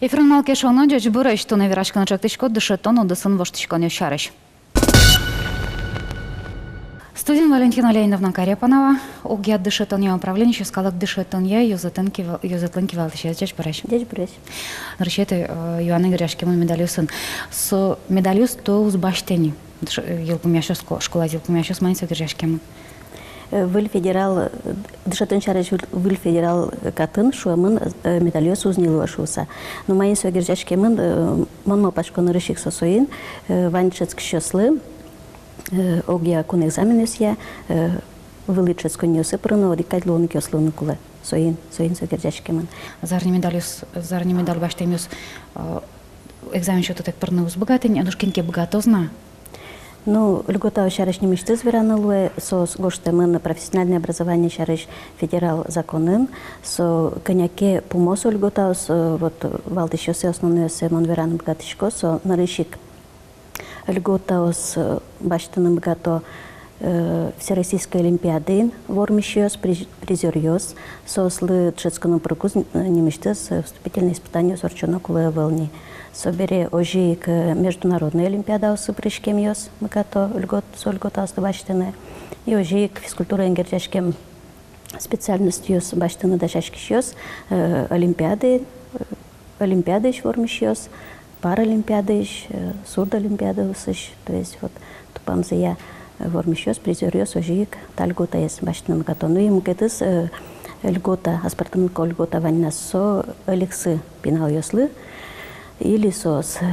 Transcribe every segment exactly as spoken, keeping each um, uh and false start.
Эфирын «Малы ке шуоно». Ӟечбуресь! Туннэ вераськыны чектӥсько дышетон удысын воштӥськонъёс сярысь. Студиын Валентина Леонидовна Карепанова, огъя дышетонъя управлениысь йӧскалык дышетонъя ёзэтын кива-, ёзэтлэн кивалтӥсез. Ӟечбуресь! Ӟечбуресь! Нырысетӥ, э, юанэ герӟаськемын медальёсын. Со медальёс тӥ уз басьтэ ни, дыш-, э, йылпумъясьёс, шко-, школаез йылпумъясьёс, маин со герӟаськемын? Э, выль федерал, э, дышетон сярысь выль, выль федерал, э, катын шуэмын, э, медальёс уз ни луэ шуыса. Но маин со герӟаськемын, э, мон малпасько, нырысь ик со соин, э, вань дышетскисьёслы, э, огъя кун экзаменъёсъя, э, вылӥ дышетсконниосы пырыны одӥг кадь луонлыкъёс луыны кулэ. Соин, соин со герӟаськемын. Зарни медальёс, зарни медаль басьтэмъёс, э, экзамен сётытэк пырыны уз быгаты ни, а нош кин ке быгатоз на? Ну, льготаос сярысь нимысьтыз вераны луэ, соос гожтэмын профессиональное образование сярысь федерал законын, со кӧня ке пумо со льготаос, э, вот, валтӥсьёссэ, основнойёссэ мон вераны быгатӥсько, со нырысь ик льготаос, э, басьтыны быгато, э, всероссийской олимпиадаын вормисьёс, приз-, призёръёс, соослы дышетскыны пырыкуз, э, нимысьтыз, э, вступительной испытаниос ортчоно кулэ ӧвӧл ни. Собере озьы ик, э, международной олимпиадаосы пыриськемъёс быгато льгот-, со льготаосты басьтыны. И озьы ик физкультураен герӟаськем специальностьёс басьтыны дасяськисьёс, э, олимпиады, э, олимпиадаысь вормисьёс, паралимпиадаысь, э, сурдолимпиадаосысь, то есть вот тупамзыя, э, вормисьёс, призёръёс озьы ик та льготаез басьтыны быгато. Ну и мукетыз, э, льгота, аспӧртэмлыко льгота вань на, со элексы пиналъёслы, или соос, э,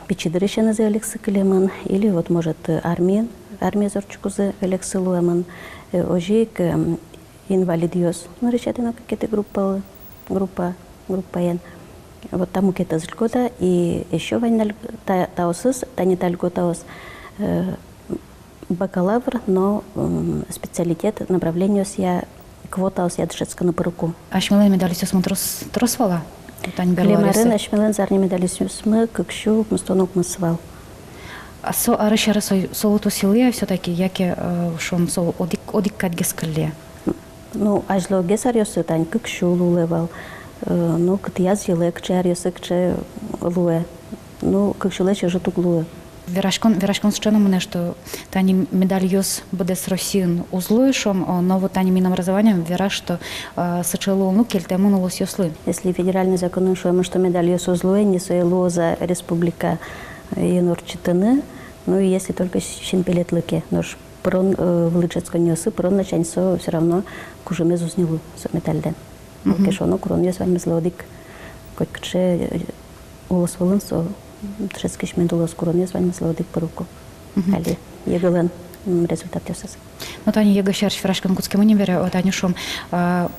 пичи дырысенызы элексы кылемын, или вот, может, э, армиын, армиез ортчыкузы элексы луэмын, э, озьы ик, эм, инвалидъёс нырысетӥ но кыкетӥ группалы, группа, группаен. Вот та мукетыз льгота, и ещё вань на ль-, та-, таосыз, тани та льготаос, э, бакалавр но, м, специалитет направлениосъя квотаосъя дышетскыны пырику. Асьмелэн медалистъёсмы трос, трос вал-а? Тани берло аръёсы. Кылем арын асьмелэн зарни медалистъёсмы кык сю укмыстон укмыс вал. А со арысь аре со, со луыт усилия всё-таки, яке, э, шуом, со одӥг, одӥг кадьгес кылле? Ну, азьлогес аръёсы тань кык сю луылэ вал. Э, ну, кытӥяз йылэ, кыӵе аръёсы кыӵе луэ. Ну, кык сюлэсь ӧжыт уг луы. Вераськон, вераськон сыӵе но мынэ, что тани медальёс быдэс Россиын уз луы, шуом, о, но вот тани Минобразования вера, что, э, сыӵе луонлык кельтэмын улосъёслы. Если федеральный законын шуэмын, что медальёс уз луы ни, сое луоз-а республикаын ортчытыны, ну, если только синпелетлыке, нош пырон, э, вылӥ дышетсконниосы пырон ласянь со всё равно кужымез уз ни лу со медальлэн. Мгм. Кылем ке шуоно, куронъёс ваньмызлы одӥг, котькыӵе, э, улос вылын со, м, дышетскись мед улоз, куронъёс ваньмызлы одӥг пырику. Мгм. Али ЕГЭ-лэн, м, результатъёсыз. Ну, тани ЕГЭ сярысь вераськыны кутскемын ни бере, о, тани шуом, а,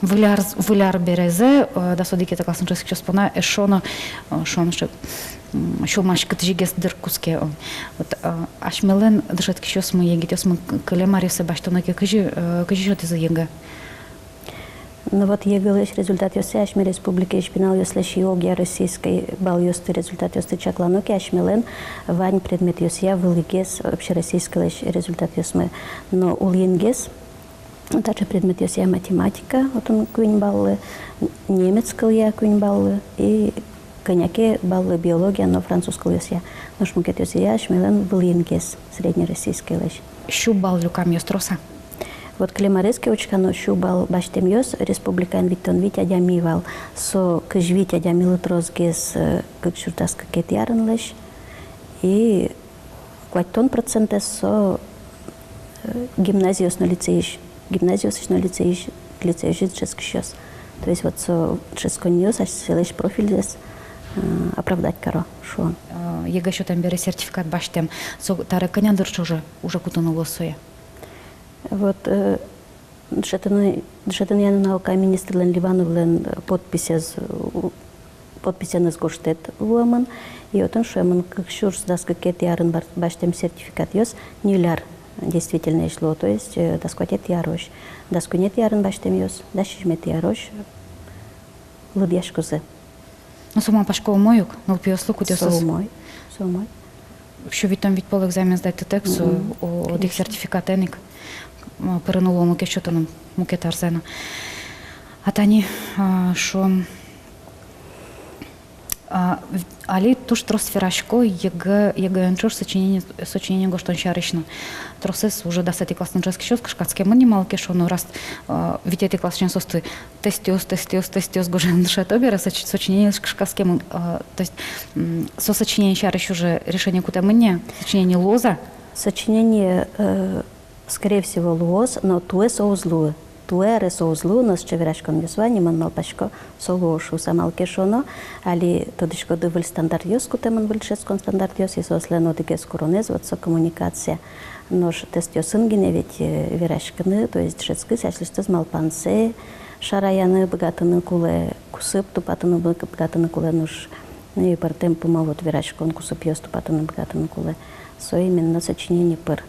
выль ар, выль ар березэ, э, дас одӥгетӥ классын дышетскисьёс понна эшшо но, э, шуом, эшшо, м, сюлмаськытӥсьгес дыр кутске, о. Вот, э, асьмелэн дышетскисьёсмы, егитъёсмы к-, кылем аръёсы басьтоно ке, кызьы, э, кызьы сётӥзы ЕГЭ? Ну вот, ЕГЭ-лэсь результатъёссэ асьме республикаысь пиналъёслэсь и огъя российской баллъёсты, результатъёсты чаклано ке, асьмелэн вань предметъёсъя вылӥгес общероссийскойлэсь результатъёсмы. Но улӥнгес таӵе предметъёсъя: математика, отын куинь баллы, немец кылъя куинь баллы и кӧня ке баллы биология но француз кылъёсъя. Нош мукетъёсъя асьмелэн вылӥнгес среднероссийскойлэсь. Сю балл люкамъёс трос-а? Вот кылем арез ке учконо, сю балл басьтэмъёс республикаын витьтон вить адями вал. Со кызь вить адямилы тросгес, э, кык сюрс дас кыкетӥ арынлэсь. И куатьтон процентэз со, э, гимназиос но лицейысь, гимназиосысь но лицейысь, лицейысь дышетскисьёс. То есть вот со дышетсконниос асьсэлэсь профильзэс, э, оправдать каро, шуом. Э, ЕГЭ сётэм бере сертификат басьтэм, со табере кӧня дыр ӵоже уже кутыны луоз сое? Вот, э, дышетыны-, дышетонъя но наукая министрлэн Ливановлэн подписез, у-, подписеныз гожтэт вуэмын, и отын шуэмын: кык сюрс дас кыкетӥ арын бар-, басьтэм сертификатъёс ньыль ар действительноесь луо, то есть, э, дас куатетӥ арозь, дас куинетӥ арын басьтэмъёс дас сизьыметӥ арозь лыдъяськозы. Ну, со, малпасько, умой ук нылпиослы, кудъёсыз. Со умой, со умой. Сю витьтон вить пол экзамен сдать тытэк, со, мгм, о-, одӥг, конечно, сертификатэн ик, м, пырыны луонлыкез сётоно мукет арзэ но. А тани, а, шуом, А, в-, али туж трос верасько ЕГЭ, ЕГЭ-ен ӵош сочинение, сочинение гожтон сярысь но. Тросэз уже дасэтӥ классын дышетскисьёс кышкаськемын ни, малы ке шуоно, раз, а, витетӥ классысен соосты тестъёс, тестъёс, тестъёс гожъяны дышето бере, соч-, сочинениелэсь кышкаськемын. А, то есть, м, со сочинение сярысь уже решение кутэмын ни, сочинение луоз-а? Сочинение, э, скорее всего, луоз, но туэ со уз луы. Туэ аре со уз луы, но сыӵе вераськонъёс вань, и мон малпасько, со луоз шуыса, малы ке шуоно, али, тодӥськоды, выль стандартъёс кутэмын, выль дышетскон стандартъёс, и соослэн одӥгез куронэз вот со коммуникация. Нош тестъёсын гинэ ведь, э, вераськыны, то есть дышетскись аслэсьтыз малпансэ шараяны быгатыны кулэ, кусып тупатыны быг-, быгатыны кулэ, нош, ну, и пӧртэм пумо вот вераськон кусыпъёс тупатыны быгатыны кулэ. Со именно сочинение пыр.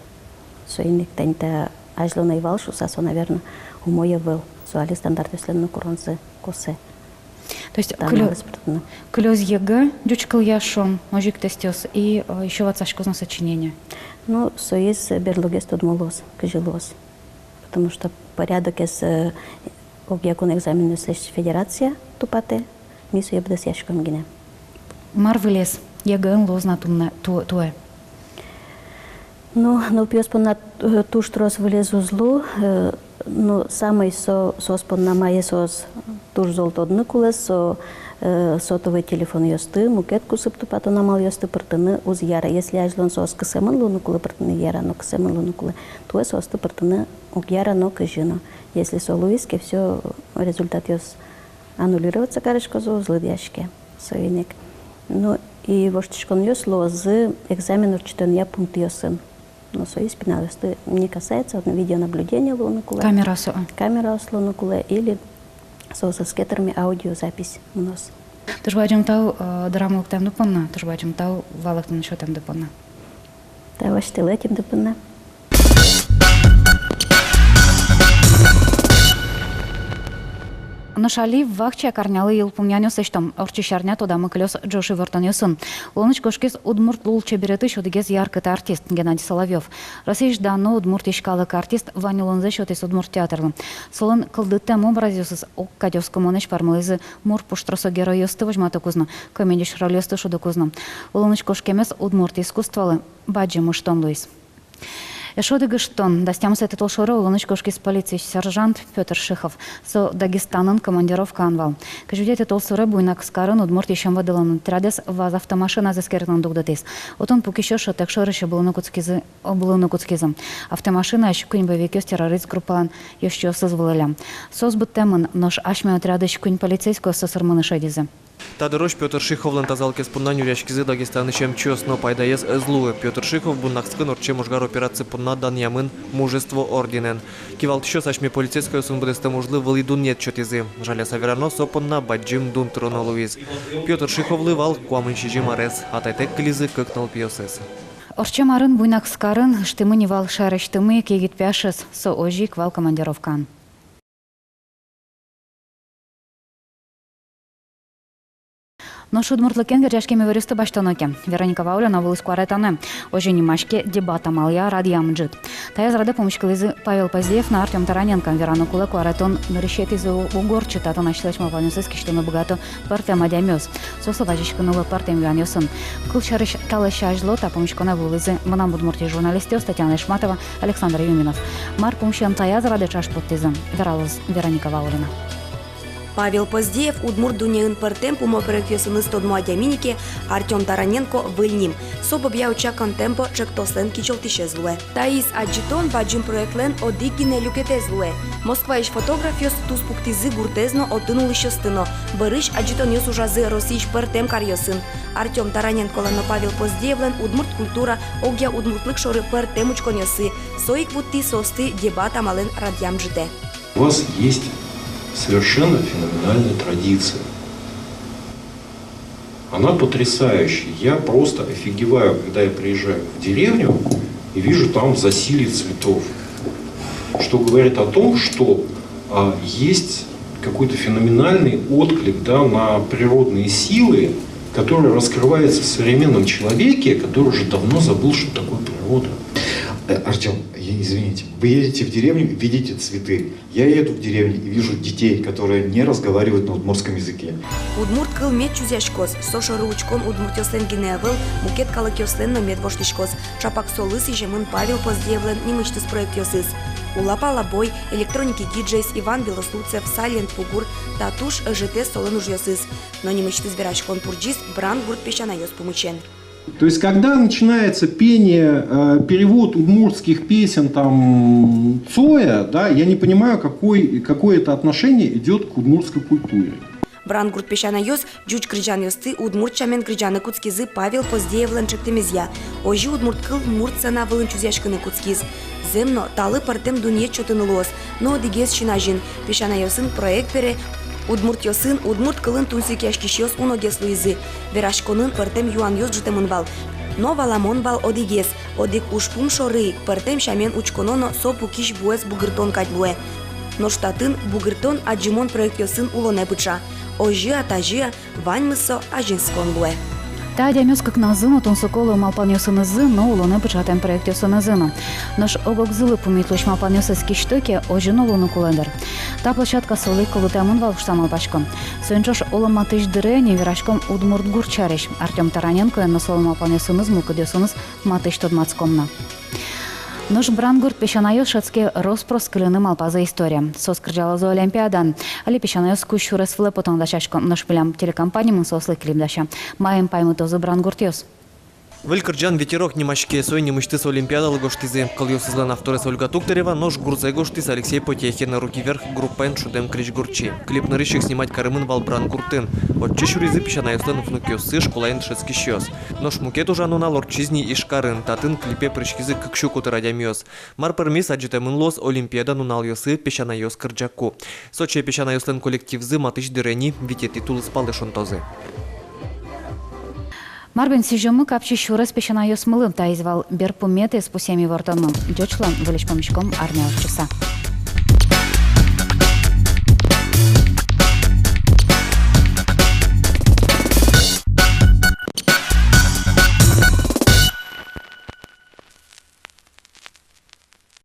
Соин ик тани та азьло но ӧй вал шуыса, со, наверно, умой ӧвӧл. Со али стандартъёслэн но куронзы косэ. То есть кылё-, кылёз ЕГЭ, ӟуч кылъя шуом, озьы ик тестъёс, и, э, ещё ватсаськоз на сочинение. Ну, соиз берлогес тодмо луоз, кызьы луоз. Потому что порядокез, э, огъякун экзаменъёслэсь федерация тупатэ, ми сое быдэсъяськом гинэ. Мар вылез ЕГЭ-ын луоз на туннэ, ту-, туэ? Ну, нылпиос понна, э, туж трос вылез уз лу, э, ну, самой со, соос понна мае соос туж зол тодыны кулэ, со, э, сотовый телефонъёсты, мукет кусып тупатон амалъёсты пыртыны уз яра. Если азьлон соос кысэмын луыны кулэ пыртыны, яра но кысэмын луыны кулэ, туэ соосты пыртыны уг яра но кызьы но. Если со луиз ке, всё, результатъёс аннулироваться кариськозы, уз лыдъяське. Соин ик. Ну, и воштӥськонъёс луозы экзамен ортчытонъя пунктъёсын. Но соиз пиналъёсты не касается, вот, видеонаблюдение луыны кулэ. Камераос, а. Камераос луыны кулэ, или соосыз ке тырме аудиозапись мыноз. Туж бадӟым тау, э, дорам лыктэмды понна, туж бадӟым тау валэктон сётэмды понна. Тау асьтэлы ӧтемды понна. Нош али вакчияк арнялы йылпумъянъёс лэсьтом. Ортчись арня тодамы кылёз ӝож ивортонъёсын. Улонысь кошкиз удмурт лулчеберетысь одӥгез яркыт артист Геннадий Соловьёв. Россиысь дано Удмуртиысь калык артист вань улонзэ сётӥз удмурт театрлы. Солэн кылдытэм образъёсыз огкадь оскымонэсь пӧрмылӥзы мур пуштросо геройёсты возьматыкуз но, комедиысь рольёсты шудыкуз но. Улонысь кошкемез удмурт искусстволы бадӟым ыштон луиз. Эшшо одӥг ыштон. Дас тямысэтӥ толшоре улонысь кошкиз полициысь сержант Пётр Шихов. Со Дагестанын командировкаын вал. Кызь витетӥ толсуре Буйнакскарын Удмуртиысь МВД-лэн отрядэз ВАЗ автомашиназэ эскерыны дугдытӥз. Отын пукисьёс шӧдтэк шорысь ыбылыны кутскизы, ыбылыны кутскизы. Автомашинаысь куинь боевикъёс террорист группалэн ёзчиосыз вылӥллям. Соос быдтэмын, нош асьме отрядысь куинь полицейскойёс сӧсырмыны шедизы. Та дырозь Пётр Шиховлэн тазалыкез понна нюръяськизы Дагестанысь эмчиос, но пайдаез ӧз луы. Пётр Шихов Буйнакскын ортчем ожгар операци понна данъямын Мужество орденэн. Кивалтӥсьёс асьме полицейскойёсын быдэстэм ужлы вылӥ дунъет сётӥзы. Жаляса верано, со понна бадӟым дун тыроно луиз. Пётр Шиховлы вал куамын сизьым арес, атайтэк кылизы кык нылпиосыз. Ортчем арын Буйнакскарын ыштэмын ини вал шаерысьтымы ик егит пияшез, со озьы ик вал командировкаын. Нош удмуртлыкен герӟаськем иворъёсты басьтоно ке, Вероника Ваулина вуылӥз куаретонэ. Озьы нимаське «Дебат амалъя радъям ӝыт». Таяз радэ пумиськылӥзы Павел Поздеев но Артём Тараненко. Верано кулэ, куаретон нырысетӥез у-, уг ортчы, татын асьсэлэсь малпанъёссэс кисьтыны быгато пӧртэм адямиос. Соослы вазиськыны луэ пӧртэм юанъёсын. Кылсярысь, талэсь азьло та пумиськонэ вуылӥзы «Мынам Удмуртие» журналистъёс Татьяна Ишматова, Александр Юминов. Мар пумысен таяз радэ ӵаш поттӥзы, вералоз Вероника Ваулина. Павел Поздеев удмурт дуннеын пӧртэм пумо проектъёсыныз тодмо адями ни ке, Артём Тараненко — выль ним. Со «Бобъя уча контемпо» ӵектослэн кичӧлтӥсез луэ. Таиз адӟытон бадӟым проектлэн одӥг гинэ люкетэз луэ. Москваысь фотографъёс туспуктӥзы гуртэз но, отын улӥсьёсты но. Бӧрысь адӟытонъёс ужазы Россиысь пӧртэм каръёсын. Артём Тараненколэн но Павел Поздеевлэн удмурт культура, огъя удмуртлык шоры пӧртэм учконъёссы. Со ик вуттӥз соосты «Дебат амалэн радъям ӝытэ». У вас есть совершенно феноменальная традиция. Она потрясающая. Я просто офигеваю, когда я приезжаю в деревню и вижу там засилье цветов. Что говорит о том, что, а, есть какой-то феноменальный отклик, да, на природные силы, который раскрывается в современном человеке, который уже давно забыл, что такое природа. Артём, извините, вы едете в деревню, видите цветы. Я еду в деревню и вижу детей, которые не разговаривают на удмуртском языке. Удмурт кыл мед чузъяськоз, со шоры учкон удмуртъёслэн гинэ ӧвӧл, мукет калыкъёслэн но мед воштӥськоз. Чапак солы сӥземын Павел Поздеевлэн нимысьтыз проектъёсыз: «Улапала бой», «Электроники диджейс», «Иван Белослудцев», «Сайлент Бугур». Та туж ӧжыт солэн ужъёсыз. Но нимысьтыз вераськон пурӟиз Брангурт песянайёс пумысен. То есть, когда начинается пение, э, перевод удмуртских песен, там, Цоя, да, я не понимаю, какой, какое это отношение идёт к удмуртской культуре. Брангурт песянайёс ӟуч кырӟанъёсты удмурт сямен кырӟаны кутскизы Павел Поздеевлэн чектэмезъя. Озьы удмурт кыл мурт сцена вылын чузъяськыны кутскиз. Зэм но, талы пӧртэм дунъет сётыны луоз, но одӥгез син азьын: песянайёсын проект бере удмуртъёсын, удмурт кылын тунсыкъяськисьёс уногес луизы. Вераськонын пӧртэм юанъёс ӝутэмын вал. Но валамон вал одӥгез: одӥг ужпум шоры ик пӧртэм сямен учконо но, со пукись вуэз бугыртон кадь луэ. Нош татын бугыртон адӟымон проектъёсын улонэ пыӵа. Озьы-а, тазьы-а, ваньмыз со азинскон луэ. Та адямиос кыкназы но тунсыко луо малпанъёсынызы но, улонэ пыӵатэм проектъёсынызы но. Нош ог-огзылы пумит луись малпанъёсыз кисьто ке, озьы но луыны кулэ, дыр. Та площадка солы ик кылдытэмын вал шуса малпасько. Соин ӵош оло матысь дыре ини вераськом удмурт гурт сярысь. Артём Тараненкоен но солэн малпанъёсыныз, мылкыдъёсыныз матысь тодматском на. Нош Брангурт песянайёс шӧдске рос-прос кыльыны малпазы история. Соос кырӟалозы олимпиадаын. Али песянайёс кузь сюрес вылэ потон дасясько, нош милям телекомпанимы соослы клип дася. Маин паймытозы Брангуртъёс? «Выль кырӟан ветерок» нимаське, соин нимысьтыз олимпиадалы гожтӥзы. Кылъёсызлэн авторез Ольга Туктарева, нош гурзэ гожтӥз Алексей Потехин, «Руки вверх» группаен шудэм крезьгурчи. Клип нырысь ик снимать каремын вал Брангуртын. Отчы сюризы песянайёслэн внукъёссы, школаын дышетскисьёс. Нош мукет ужан нунал ортчиз ни Ижкарын. Татын клипе пыриськизы кык сю котыр адямиос. Мар пӧрмиз, адӟытэмын луоз олимпиада нуналъёсы песянайёс кырӟаку. Сочие песянайёслэн коллективзы матысь дыре ини, витетӥ тулыспалэ шонтозы. Мар бен, сӥзёмы капчи сюрес песянайёсмылы. Таиз вал берпуметӥез пусъем ивортонмы. Ӟеч луэ, выльысь пумиськом арня ортчыса.